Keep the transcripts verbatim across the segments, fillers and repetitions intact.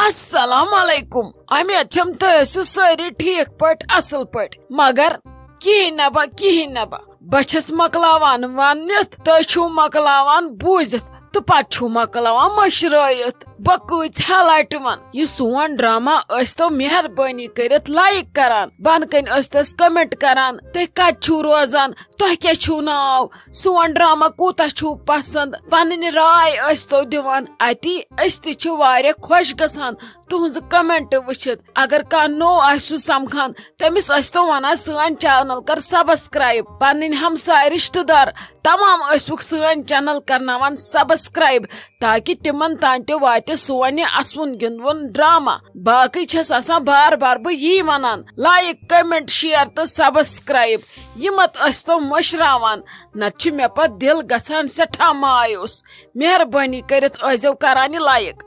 السلام علیکم۔ امید چھم تُہۍ ٲسِو سٲری ٹھیٖک پٲٹھۍ، اصل پٲٹھۍ، مگر کِہیٖنۍ نہ با، کِہیٖنۍ نہ با۔ بہٕ چھَس مۄکلاوان ونِتھ، تُہۍ چھِو مۄکلاوان بوٗزِتھ تہٕ پتہٕ چھِو مۄکلاوان مٔشرٲیِتھ۔ بہٕ کۭژاہ لٹہِ ونہٕ، یہِ سون ڈرامہ ٲسۍ تو مہربٲنی کٔرِتھ لایک کران، بۄنہٕ کنہِ ٲسۍ تس کمنٹ کران، تُہۍ کتہِ چھِو روزان، تۄہہِ کیٛاہ چھُو ناو، سون ڈرامہ کوٗتاہ چھُو پسند، پنٕنۍ راے ٲسۍ تو دِوان اتی، أسۍ تہِ چھِ واریاہ خۄش گژھان تُہنٛز کمنٹ وٕچھِتھ۔ اگر کانٛہہ نوٚو آسِوٕ سمکھان، تٔمِس ٲسۍ تو ونان سٲنۍ چینل کر سبسکرایب، پنٕنۍ ہمساے رشتہٕ دار تمام ٲسۍوُکھ سٲنۍ چینل کرناوان سبسکرایب، تاکہ تمن تام تہِ واتہِ سون یہِ اسوُن گِنٛدوُن ڈرامہ۔ باقٕے چھس آسان بار بار بہٕ یی ونان، لایک، کمنٹ، شیئر تہٕ سبسکرایب، یہِ مت ٲسۍ تو مٔشراوان، نتہٕ چھُ مےٚ پتہٕ دل گژھان سٮ۪ٹھاہ مایوس۔ مہربٲنی کٔرِتھ ٲسۍزیو کران یہِ لایک۔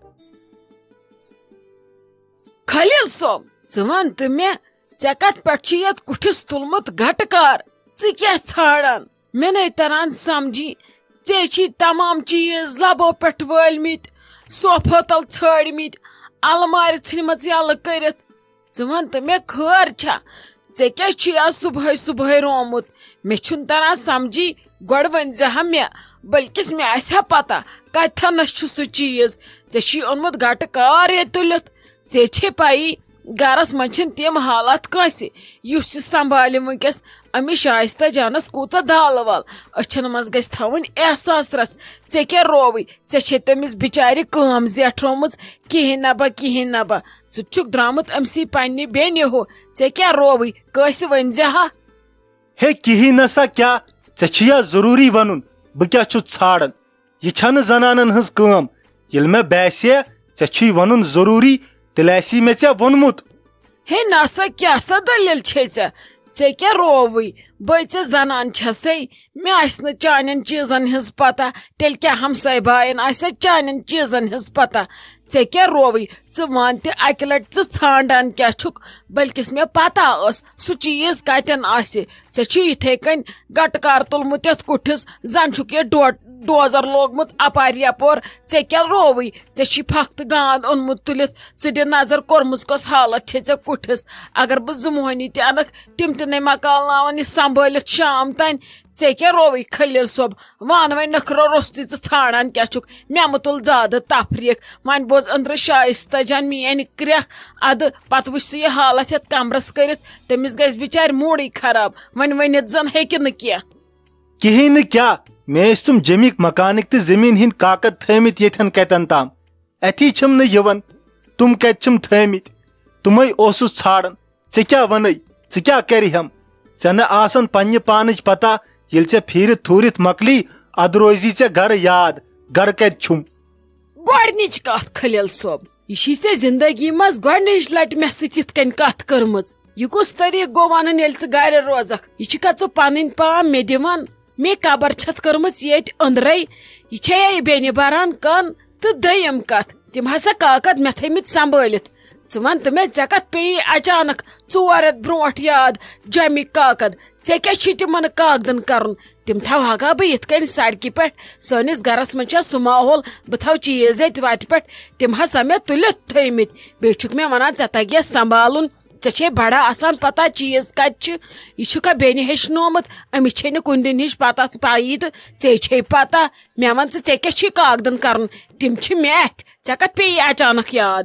خلیل صٲب، ژٕ وَن تہٕ مےٚ، ژےٚ کَتھ پٮ۪ٹھ چھُ یَتھ کُٹھِس تُلمُت گَٹہٕ کار؟ ژٕ کیٛاہ ژھانٛڈان؟ مےٚ نَے تَران سَمجھی، ژےٚ چھی تَمام چیٖز لَبو پٮ۪ٹھ وٲلمٕتۍ، صوفہٕ تَل ژھٲنٛڈمٕتۍ، اَلمارِ ژھٕنمٕژ یَلہٕ کٔرِتھ۔ ژٕ وَن تہٕ مےٚ، خٲر چھا؟ ژےٚ کیٛازِ چھُے آز صُبحٲے صُبحٲے رومُت؟ مےٚ چھُنہٕ تَران سَمجھی، گۄڈٕ ؤنۍ زِ ہا مےٚ، بٔلکِس مےٚ آسہِ ہا پَتہ کَتِتھَنَس چھُ سُہ چیٖز۔ ژےٚ چھی اوٚنمُت گَٹہٕ کار ییٚتہِ تُلِتھ۔ ژےٚ چھے پَیی، گَرَس منٛز چھِنہٕ تِم حالات کٲنٛسہِ، یُس یہِ سنبھالہِ وٕنۍکٮ۪س أمِس شایستہ جانَس کوٗتاہ دالہٕ وال۔ أچھَن منٛز گژھِ تھاوٕنۍ احساس رَژھ۔ ژےٚ کیٛاہ رووُے؟ ژےٚ چھے تٔمِس بِچارِ کٲم زیٹھرٲومٕژ؟ کِہیٖنۍ نہ با، کِہیٖنۍ نہ با۔ ژٕ تہِ چھُکھ درٛامُت أمۍ سٕے پنٛنہِ بیٚنہِ ہیوٚو۔ ژےٚ کیٛاہ رووُے؟ کٲنٛسہِ ؤنۍ زِ ہا۔ ہے، کِہیٖنۍ نہ سا کیٛاہ؟ ژےٚ چھُ یا ضروٗری وَنُن، بہٕ کیٛاہ چھُس ژھانٛڈان؟ یہِ چھَنہٕ زنانن ہٕنٛز کٲم۔ ییٚلہِ مےٚ باسے ژےٚ چھُے وَنُن ضروٗری، تیٚلہِ آسی مےٚ ژےٚ ووٚنمُت۔ ہے نہ سا، کیٛاہ سا دٔلیٖل چھے ژےٚ؟ ژےٚ کیٛاہ رووُے؟ بٔے ژےٚ زنان چھَسے، مےٚ آسہِ نہٕ چانٮ۪ن چیٖزن ہٕنٛز پتہ، تیٚلہِ کیٛاہ ہمساے باین آسہِ چانٮ۪ن چیٖزن ہٕنٛز پتہ؟ ژےٚ کیٛاہ رووُے؟ ژٕ وَن تہِ اَکہِ لٹہِ، ژٕ ژھانٛڈان کیٛاہ چھُکھ؟ بٔلکِس مےٚ پتہ ٲس سُہ چیٖز کَتٮ۪ن آسہِ۔ ژےٚ چھُے یِتھَے کٔنۍ گَٹہٕ کار تُلمُت یَتھ کُٹھِس، زَن چھُکھ یہِ ڈو-، ڈوزر لوگمُت اَپارِ یَپور۔ ژےٚ کیٛاہ رووُے؟ ژےٚ چھی پھَکھ تہٕ گانٛد اوٚنمُت تُلِتھ۔ ژٕ دِ نظر، کوٚرمُت کۄس حالت چھے ژےٚ کُٹھِس۔ اگر بہٕ زٕ مۄہنی تہِ اَنَکھ، تِم تہِ نَے مۄکلاونہٕ یہِ سنبھٲلِتھ شام تام۔ ژےٚ کیٛاہ رووُے خلیل صٲب؟ وَن وۄنۍ نٔکھرو روٚستُے، ژٕ ژھانٛڈان کیٛاہ چھُکھ؟ مےٚ مہٕ تُل زیادٕ تفریٖق۔ وۄنۍ بوز أنٛدرٕ شایستہ جان میٛٲنۍ کرٛٮ۪کھ۔ اَدٕ پتہٕ وٕچھ سُہ یہِ حالت ہٮ۪تھ کمرس کٔرِتھ، تٔمِس گژھِ بِچارِ موٗڈٕے خراب، وۄنۍ ؤنِتھ زن ہیٚکہِ نہٕ کینٛہہ۔ کِہیٖنۍ نہٕ کیٛاہ؟ مےٚ ٲسۍ تِم جیٚمِکۍ مکانٕکۍ تہٕ زٔمیٖن ہٕنٛدۍ کاکد تھٲومٕتۍ ییٚتھٮ۪ن کتٮ۪ن تام؟ اَتھی چھِم نہٕ یِوان۔ تِم کتہِ چھِم تھٲومٕتۍ؟ تِمے اوسُس ژھانٛڈان۔ ژےٚ کیٛاہ وَنَے؟ ژٕ کیٛاہ کَرِ ہٮ۪م؟ ژےٚ نہٕ آسان پنٛنہِ پانٕچ پتہ، ییٚلہِ ژےٚ پھیٖرِتھ تھوٗرِتھ مۄکلی، اَدٕ روزی ژےٚ گرٕ یاد، گرٕ کتہِ چھُم؟ گۄڈٕنِچ کتھ خلیل صٲب، یہِ چھِ ژےٚ زندگی منٛز گۄڈٕنِچ لٹہِ مےٚ سۭتۍ یِتھ کٔنۍ کتھ کٔرمٕژ۔ یہِ کُس طریٖقہٕ گوٚو ونُن، ییٚلہِ ژٕ گرِ روزکھ؟ یہِ چھِ کتھ ژٕ پنٕنۍ پام مےٚ دِوان؟ مےٚ قبر چھتھ کٔرمٕژ ییٚتہِ أنٛدرے۔ یہِ چھےٚ یہِ بیٚنہِ بران کن؟ تہٕ دوٚیِم کتھ، تِم ہسا کاکد مےٚ تھٲومٕتۍ سنبھٲلِتھ۔ ژٕ ون تہٕ مےٚ، ژےٚ کتھ پیٚیی اچانک ژور رٮ۪تھ برونٹھ یاد جیٚمِکۍ کاکد؟ ژےٚ کیٛاہ چھُے تِمن کاکدن کرُن؟ تِم تھاوہاکھا بہٕ یِتھ کٔنۍ سڑکہِ پٮ۪ٹھ؟ سٲنِس گرس منٛز چھا سُہ ماحول؟ بہٕ تھاوٕ چیٖز ییٚتہِ وتہِ پٮ۪ٹھ، تِم ہسا مےٚ تُلِتھ تھٲومٕتۍ۔ بیٚیہِ چھُکھ مےٚ ونان، ژےٚ تگہِ سنبھالُن، ژےٚ چھے بڑا آسان پتہ چیٖز کتہِ چھِ۔ یہِ چھُکھا بیٚنہِ ہیٚچھنومُت؟ أمِس چھے نہٕ کُنہِ دِنہِچ پتہ پایی تہٕ ژےٚ چھے پتہ۔ مےٚ ون ژٕ، ژےٚ کیٛاہ چھُے کاکدن کرُن؟ تِم چھِ مےٚ اتھِ، ژےٚ کتھ پیٚیی اچانک یاد؟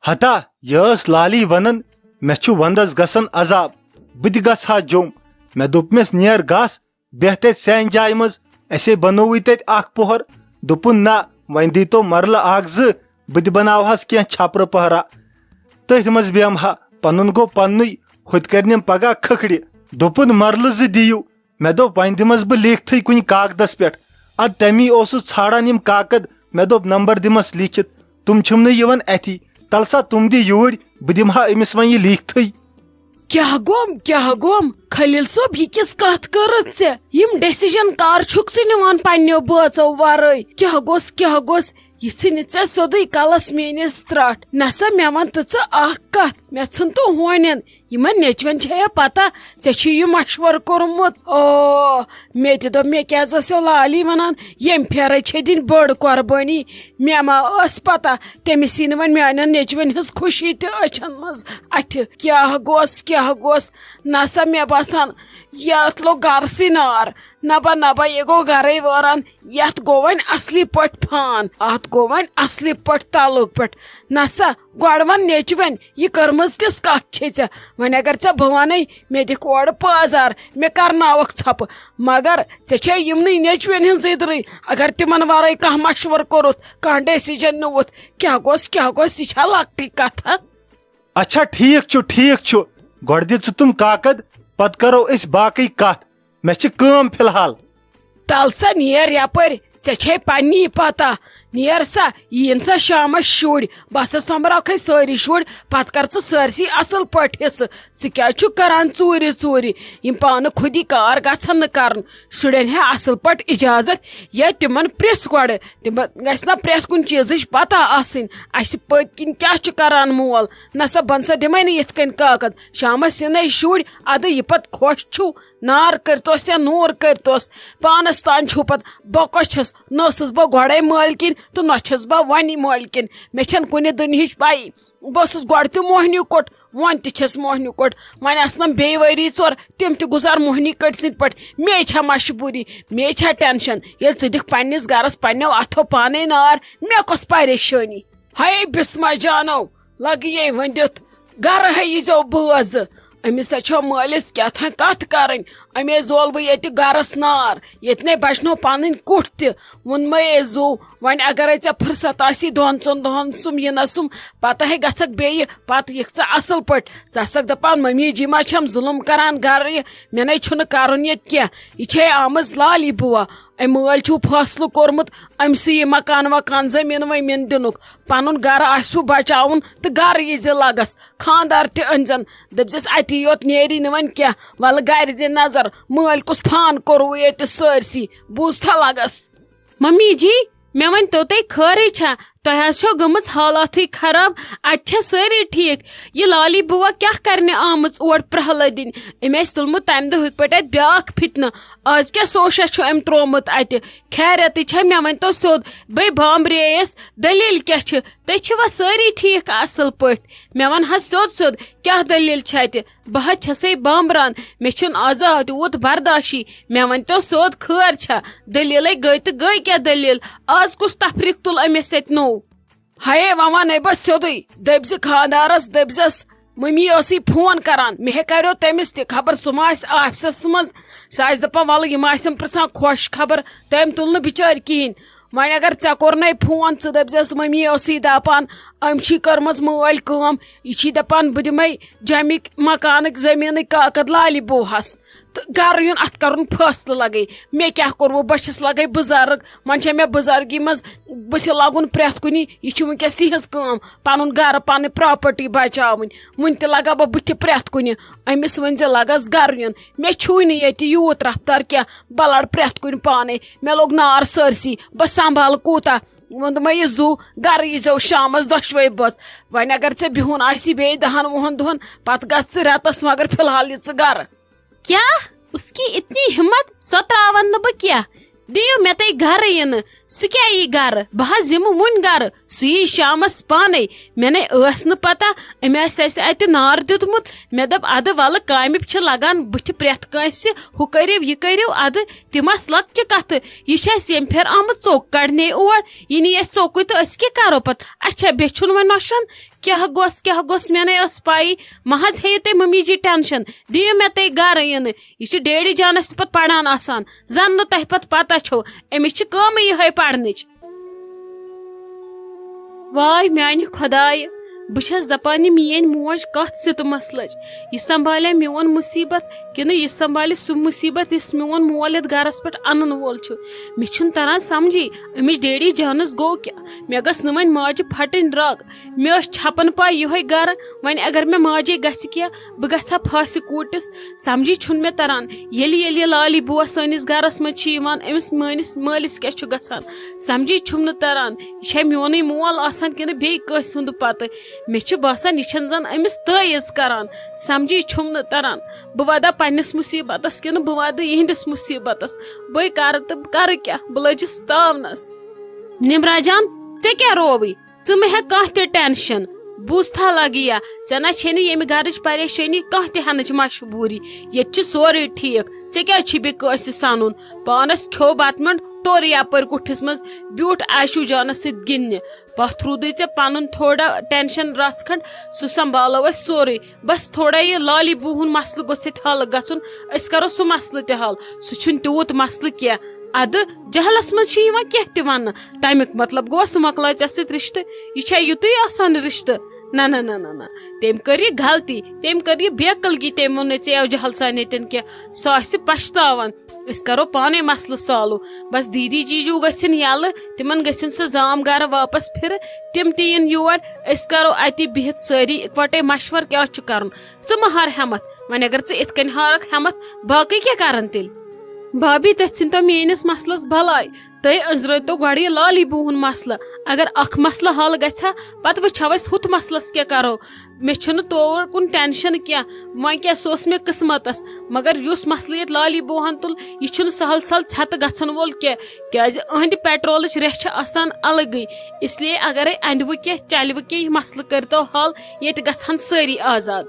ہتا، یہِ ٲس لالی ونان، مےٚ چھُ ونٛدس گژھان عذاب، بہٕ تہِ گژھٕ ہا جوٚم۔ مےٚ دوٚپمس، نیر گژھ، بیٚہہ تتہِ سانہِ جایہِ منٛز، اسے بنووٕے تتہِ اکھ پۄہر۔ دوٚپُن، نہ، وۄنۍ دیٖتو مرلہٕ اکھ زٕ، بہٕ تہِ بناوہس کینٛہہ چھپرٕ پہرا۔ تٔتھۍ منٛز بیٚہمہٕ ہا، پنُن گوٚو پننُے، ہُتہِ کرنٮ۪م پگاہ کھکھرِ۔ دوٚپُن، مرلہٕ زٕ دِیِو۔ مےٚ دوٚپ، وۄنۍ دِمس بہٕ لیکھتھٕے کُنہِ کاکدس پٮ۪ٹھ۔ ادٕ تمی اوسُس ژھانڈان یِم کاکد، مےٚ دوٚپ، نمبر دِمس لیٖکھِتھ، تِم چھِم نہٕ یِوان اَتھی۔ تَلہٕ سا تِم دِ یوٗرۍ، بہٕ دِمہٕ ہا أمِس وۄنۍ یہِ لیٖکھتھٕے۔ کیٛاہ گوٚم، کیٛاہ گوٚم؟ خلیل صٲب، یہِ کِژھ کتھ کٔرٕتھ ژےٚ؟ یِم ڈیسیجن کر چھُکھ ژٕ نِوان پننیو بٲژو ورٲے؟ کیٛاہ گوٚژھ، کیٛاہ گوٚژھ؟ یہِ ژھٕنہِ ژےٚ سیوٚدُے کلس میٲنِس ترٹھ۔ نسا، مےٚ ون تہٕ ژٕ اکھ کتھ، مےٚ ژھٕن تہٕ ہونٮ۪ن، یِمن نیچوٮ۪ن چھےٚ یا پتہ ژےٚ چھُے یہِ مشورٕ کوٚرمُت؟ آ، مےٚ تہِ دوٚپ، مےٚ کیٛازِ ٲسو لالی ونان، ییٚمہِ پھیرے چھےٚ دِنۍ بٔڑ قۄربٲنی؟ مےٚ ما ٲس پتہ تٔمِس یی نہٕ وۄنۍ میانٮ۪ن نیچوٮ۪ن ہٕنٛز خوشی تہِ أچھن منٛز اتھِ۔ کیٛاہ گوٚس، کیٛاہ گوٚس؟ نسا، مےٚ باسان، یتھ لوٚگ گرسٕے نار۔ نبا نبا، یہِ گوٚو گرے وٲران۔ یتھ گوٚو وۄنۍ اصلی پٲٹھۍ فان، اتھ گوٚو وۄنۍ اصلی پٲٹھۍ تعلق پٮ۪ٹھ۔ نسا، گۄڈٕ ون نیچوٮ۪ن، یہِ کٔرمٕژ کِژھ کتھ چھے ژےٚ؟ وۄنۍ اگر ژےٚ بہٕ ونَے، مےٚ دِکھ اورٕ پٲزار، مےٚ کرناوکھ ژھۄپہٕ۔ مگر ژےٚ چھے یِمنٕے نیچوٮ۪ن ہٕنٛز زِدرٕے، اگر تِمن ورٲے کانٛہہ مشورٕ کوٚرُتھ، کانٛہہ ڈیسیجن نیوٗتھ، کیٛاہ گوٚس، کیٛاہ گوٚس، یہِ چھا لۄکٹٕے کتھا؟ اچھا، ٹھیک چھُ، ٹھیک چھُ۔ گۄڈٕ دِ ژٕ تِم کاکد، پتہٕ کرو أسۍ باقٕے کتھ۔ مےٚ چھِ کٲم فی الحال۔ تل سا نیر یپٲرۍ، ژےٚ چھے پننی پتہ۔ نیر سا، یِن سا شامس شُرۍ، بہٕ ہسا سۄمبراوکھے سٲری شُرۍ، پتہٕ کر ژٕ سٲرسٕے اصل پٲٹھۍ حصہٕ۔ ژٕ کیازِ چھُکھ کران ژوٗرِ ژوٗرِ؟ یِم پانہٕ خودی کار گژھن نہٕ کرُن۔ شُرٮ۪ن ہے اصل پٲٹھۍ اجازت، یا تِمن پرژھ گۄڈٕ، تِمن گژھِ نا پرٮ۪تھ کُنہِ چیٖزٕچ پتہ آسٕنۍ، اسہِ پٔتۍ کِنۍ کیاہ چھُ کران مول۔ نسا، بہٕ نسا دِمے نہٕ یِتھ کٔنۍ کاکد۔ شامس یِنَے شُرۍ، ادٕ یہِ پتہٕ خۄش چھُو، نار کٔرتوس یا نوٗر کٔرتوس، پانس تام چھُو پتہٕ۔ بہٕ کۄس چھس؟ نہ ٲسٕس بہٕ گۄڈے مٲلکِنۍ تہٕ نہ چھس بہٕ وۄنۍ مٲلکِنۍ۔ مےٚ چھنہٕ کُنہِ دُنہِچ پَیی۔ بہٕ ٲسٕس گۄڈٕ تہِ موہنیو کوٚٹ، وۄنۍ تہِ چھس موہنیو کوٚٹ۔ وۄنۍ آسنم بیٚیہِ ؤری ژور، تِم تہِ گُزار موہنی کٔٹۍ سٕنٛدۍ پٲٹھۍ۔ مے چھا مجبوٗری، مے چھا ٹینشن؟ ییٚلہِ ژٕ دِکھ پننِس گرس پننیو اتھو پانے نار، مےٚ کۄس پریشٲنی؟ ہے بسمہ جانو، لگیے ؤنِتھ، گرٕ ہے ییٖزیو بٲژ۔ أمِس سا چھو مٲلِس کیٛاہ تھام کتھ کرٕنۍ۔ أمۍ ہے زول بہٕ ییٚتہِ گرس نار، ییٚتہِ نے بچنو پنٕنۍ کُٹھ تہِ۔ ووٚنمَے زُو، وۄنۍ اگرے ژےٚ فرصت آسی دۄن ژۄن دۄہن سُم یِنس سُم، پتہٕ ہے گژھکھ بیٚیہِ، پتہٕ یِکھ ژٕ اصل پٲٹھۍ۔ ژٕ آسکھ دپان، ممی جی ما چھم ظُلم کران گرٕ یہِ؟ مےٚ نے چھُنہٕ کرُن ییٚتہِ کینٛہہ۔ یہِ چھے آمٕژ لالی بُوا۔ أمۍ مٲلۍ چھُ فٲصلہٕ کوٚرمُت، أمۍ سٕے یہِ مکان وکان، زٔمیٖن ؤمیٖن دِنُک۔ پنُن گرٕ آسِوٕ بچاوُن تہٕ گرٕ ییٖزِ لگس، خاندار تہِ أنزٮ۪ن۔ دٔپزٮ۪س، اتی یوت نیری نہٕ وۄنۍ کینٛہہ، ولہٕ گرِ دِ نظر، مٲلۍ کُس فان کوٚروٕ ییٚتہِ سٲرسٕے، بوٗزتھا لگس؟ ممی جی، مےٚ ؤنۍ تو تُہۍ، خٲرٕے چھا؟ تۄہہِ حظ چھو گٔمٕژ حالاتھٕے خراب، اتہِ چھا سٲری ٹھیٖک؟ یہِ لالی بُوا کیٛاہ کرنہِ آمٕژ اور پرہلٲدِنۍ؟ أمۍ آسہِ تُلمُت تمہِ دۄہ ہُتھ پٲٹھۍ اتہِ بیٛاکھ فتنہٕ۔ آز کیٛاہ سوشا چھُ أمۍ ترٛوومُت اتہِ؟ خیریتٕے چھا؟ مےٚ ؤنۍ تو سیوٚد، بے بامبرییس، دٔلیٖل کیٛاہ چھِ؟ تُہۍ چھِوا سٲری ٹھیٖک اصل پٲٹھۍ؟ مےٚ وَن حظ سیوٚد سیوٚد، کیٛاہ دٔلیٖل چھِ اَتہِ؟ بہٕ حظ چھَسے بامبران، مےٚ چھُنہٕ آز تیوٗت برداشی۔ مےٚ ؤنۍ تو سیوٚد، خٲر چھا؟ دٔلیٖلَے گٔے تہٕ گٔے کیٛاہ دٔلیٖل؟ آز کُس تفریٖق تُل أمِس اَتہِ نوٚو؟ ہَے، وۄنۍ وَنَے بہٕ سیوٚدُے، دٔپۍ زِ خانٛدارَس، دٔپۍ زٮ۪س، مٔمی ٲسٕے فون کران، مےٚ ہے کریو تٔمِس تہِ، خبر سُہ ما آسہِ آفسَس منٛز، سُہ آسہِ دَپان، وَلہٕ یِم آسٮ۪م پرٛژھان خۄش خبر، تٔمۍ تُل نہٕ بِچٲرۍ کِہیٖنۍ۔ وۄنۍ اگر ژےٚ کوٚرنے فون، ژٕ دٔپزٮ۪س، مٔمی ٲسٕے دَپان، أمۍ چھُے کٔرمٕژ مٲلۍ کٲم، یہِ چھُے دَپان، بہٕ دِمے جَمِکۍ مکانٕکۍ زٔمیٖنٕکۍ کاکد لالی بوہَس تہٕ گرٕ یُن اَتھ کَرُن فٲصلہٕ لگے۔ مےٚ کیٛاہ کوٚروٕ؟ بہٕ چھَس لگے بُزرگ، وۄنۍ چھےٚ مےٚ بُزرگی منٛز بٕتھِ لگُن پرٛٮ۪تھ کُنہِ۔ یہِ چھِ وٕنکیٚس یِہٕنٛز کٲم، پَنُن گرٕ، پَنٕنۍ پراپرٹی بچاوٕنۍ۔ وٕنہِ تہِ لگا بہٕ بٕتھِ پرٛٮ۪تھ کُنہِ۔ أمِس ؤنۍ زِ لگس گرٕ یُن۔ مےٚ چھُے نہٕ ییٚتہِ یوٗت رفتار کینٛہہ، بہٕ لڑٕ پرٛٮ۪تھ کُنہِ پانے۔ مےٚ لوٚگ نار سٲرسٕے، بہٕ سنبھالہٕ کوٗتاہ؟ ووٚن دوٚپمَے، یہِ زُو، گرٕ ییٖزیو شامس دۄشوے بٲژ۔ وۄنۍ اگر ژےٚ بِہُن آسی بیٚیہِ دَہن وُہن دۄہن، پتہٕ گژھ ژٕ رٮ۪تس، مگر فی الحال یہِ ژٕ گرٕ۔ کیٛاہ؟ اس کی اتنی ہمت؟ سۄ ترٛاون نہٕ بہٕ کینٛہہ۔ دِیِو مےٚ تُہۍ گرٕ یِنہٕ۔ سُہ کیٛاہ یی گرٕ؟ بہٕ حظ یِمہٕ وُنۍ گرٕ۔ سُہ یی شامس پانے۔ مےٚ نے ٲس نہٕ پتہ أمۍ آسہِ اَسہِ اَتہِ نار دیُتمُت۔ مےٚ دوٚپ، اَدٕ وَلہٕ، کامہِ چھِ لگان بٕتھِ پرٛٮ۪تھ کٲنٛسہِ، ہُہ کٔرِو، یہِ کٔرِو، اَدٕ تِم آسہٕ لۄکچہِ کَتھٕ۔ یہِ چھِ اَسہِ ییٚمہِ پھِرِ آمٕژ ژوٚک کَڑنہِ اور، یہِ نی اَسہِ ژوٚکُے تہٕ أسۍ کیٛاہ کَرو پَتہٕ؟ اچھا، بیٚیہِ چھُنہٕ وۄنۍ نۄشَن۔ کیٛاہ گوٚژھ، کیٛاہ گوٚژھ، مےٚ نے ٲس پَیی۔ مہ حظ ہیٚیِو تُہۍ مٔمی جی ٹٮ۪نشَن، دِیِو مےٚ تُہۍ گَرٕ یِنہٕ۔ یہِ چھِ ڈیڈی جانَس تہِ پَتہٕ پَران آسان، زَن نہٕ تۄہہِ پَتہٕ پَتہ چھو، أمِس چھِ کٲمٕے یِہوٚے پَرنٕچ۔ واے میانہِ خۄدایہِ، بہٕ چھَس دَپان، یہِ میٛٲنۍ موج کَتھ سِتہٕ مسلٕچ؟ یہِ سنبھالیا میون مُصیبت، کِنہٕ یہِ سنبھالہِ سُہ مُصیبت یُس میون مول یَتھ گَرَس پٮ۪ٹھ اَنَن وول چھُ؟ مےٚ چھُنہٕ تَران سَمجھی، أمِس ڈیڈی جانَس گوٚو کیٛاہ؟ مےٚ گٔژھ نہٕ وۄنۍ ماجہِ پھَٹٕنۍ رَگ۔ مےٚ ٲس چھَپَن پَے یِہوٚے گَرٕ، وۄنۍ اگر مےٚ ماجے گژھِ کینٛہہ، بہٕ گژھٕ ہا پھاسہِ کوٗٹِس۔ سَمجھی چھُنہٕ مےٚ تَران، ییٚلہِ ییٚلہِ یہِ لالی بُوا سٲنِس گَرَس منٛز چھِ یِوان، أمِس مٲنِس مٲلِس کیٛاہ چھُ گژھان؟ سَمجھی چھُم نہٕ تَران، یہِ چھا میونُے مول آسان کِنہٕ بیٚیہِ کٲنٛسہِ ہُنٛد پَتہٕ؟ مےٚ چھُ باسان، یہِ چھَنہٕ زَن أمِس تٲعیٖز کَران۔ سَمجھی چھُم نہٕ تَران، بہٕ وَدٕ پنٛنِس مُصیٖبتَس کِنہٕ بہٕ وَدٕ یِہِنٛدِس مُصیٖبتَس؟ بہٕ کَرٕ تہٕ کَرٕ کیٛاہ؟ بہٕ لٔجِس تاونَس۔ نِمرا جان، ژےٚ کیٛاہ رووٕے؟ ژٕ مہٕ ہےٚ کانٛہہ تہِ ٹٮ۪نشَن۔ بوٗزتھا لگیا، ژےٚ نہ چھے نہٕ ییٚمہِ گرٕچ پریشٲنی کانٛہہ تہِ ہٮ۪نٕچ مجبوٗری۔ ییٚتہِ چھُ سورُے ٹھیٖک۔ ژےٚ کیٛازِ چھُے بیٚیہِ کٲنٛسہِ سَنُن؟ پانَس کھیوٚو بَتہٕ میوٚنٛڈ، تورٕ یَپٲرۍ کُٹھِس منٛز بیوٗٹھ عایشوٗ جانَس سۭتۍ گِنٛدنہِ۔ پَتھ روٗدُے ژےٚ پَنُن تھوڑا ٹٮ۪نشَن رَژھ کھنٛڈ، سُہ سنٛبھالو أسۍ سورُے۔ بس تھوڑا یہِ لالی بوٗ ہُنٛد مسلہٕ گوٚژھ ییٚتہِ حل گژھُن، أسۍ کرو سُہ مسلہٕ تہِ حل۔ سُہ چھُنہٕ تیوٗت مسلہٕ کینٛہہ۔ اَدٕ جہلس منٛز چھُ یِوان کینٛہہ تہِ وننہٕ، تمیُک مطلب گوٚو سُہ مۄکلایہِ ژےٚ سۭتۍ رشتہٕ۔ یہِ چھا یُتُے آسان رشتہٕ؟ نہ، نہ، نہ، نہ، نہ۔ تٔمۍ کٔر یہِ غلطی، تٔمۍ کٔر یہِ بے عقلگی، تٔمۍ ووٚن نہٕ ژےٚ یَو جہل سان ییٚتٮ۪ن کینٛہہ۔ سُہ آسہِ پشتاوان۔ أسۍ کرو پانے مسلہٕ سالو۔ بس دیدی جیجو گژھن یلہٕ، تِمن گژھن سُہ زام گرٕ واپس پھرٕ، تِم تہِ یِن یور۔ أسۍ کرو اتی بِہِتھ سٲری اکوٹے مشور کیٛاہ چھُ کرُن۔ ژٕ مہ ہار ہٮ۪متھ، وۄنۍ اگر ژٕ اِتھ کٔنۍ ہارکھ ہٮ۪متھ، باقٕے کیٛاہ کرن تیٚلہِ؟ بھابی، تُہۍ ژھٕنۍ تو میٲنِس مسلس بلاے۔ تُہۍ أنٛزرٲوتو گۄڈٕ یہِ لالی بوٗ ہُنٛد مسلہٕ۔ اگر اکھ مسلہٕ حل گژھِ ہا، پتہٕ وٕچھو أسۍ ہُتھ مسلس کیٛاہ کرو۔ مےٚ چھُنہٕ تور کُن ٹینشن کینٛہہ، وۄنۍ کیٛاہ، سُہ اوس مےٚ قٕسمتس۔ مگر یُس مسلہٕ ییٚتہِ لالی بوٗہن تُل، یہِ چھُنہٕ سہل سہل ژھٮ۪تہٕ گژھن وول کینٛہہ، کیٛازِ أہنٛدِ پیٹرولٕچ ریٚہہ چھِ آسان الگٕے۔ اس لیے اگرے اندِ وٕ کینٛہہ، چلہِ وٕ کینٛہہ، یہِ مسلہٕ کٔرتو حل، ییٚتہِ گژھن سٲری آزاد۔